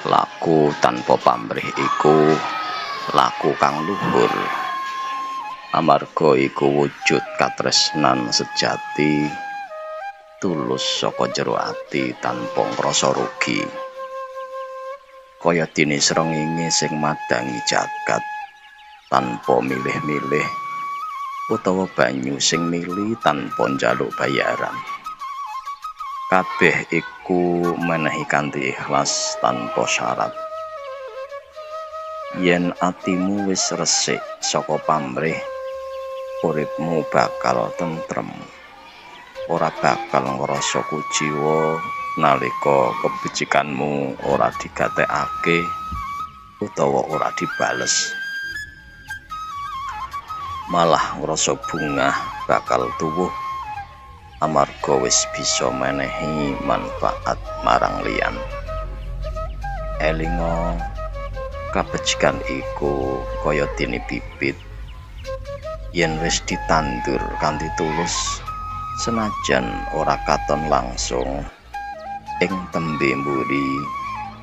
Laku tanpa pamrih iku laku kang luhur, amarga iku wujud katresnan sejati, tulus saka jero ati tanpa ngrasa rugi. Kaya dene srengenge sing madangi jagat tanpa milih-milih, utawa banyu sing mili tanpa njaluk bayaran. Kabeh iku menehi kanthi ikhlas tanpa syarat. Yen atimu wis resik saka pamrih, uripmu bakal tentrem. Ora bakal ngrasa kuciwa nalika kebecikanmu ora digatekake utawa ora dibales. Malah ngrasa bungah bakal tuwuh amarga wis bisa menehi manfaat marang liyan. Elinga, kabecikan iku kaya dene bibit, yen wis ditandur kanthi tulus, senajan ora katon langsung, ing tembe mburi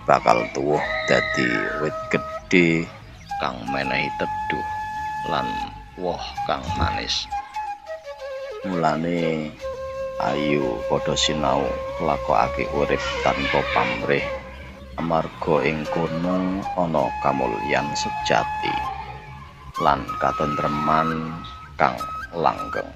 bakal tuwuh dadi wit gedhe kang menehi teduh lan woh kang manis. Mulane ayo padha sinau nglakokake urip tanpa pamrih, amarga ing kono ana kamulyan sejati lan katentreman kang langgeng.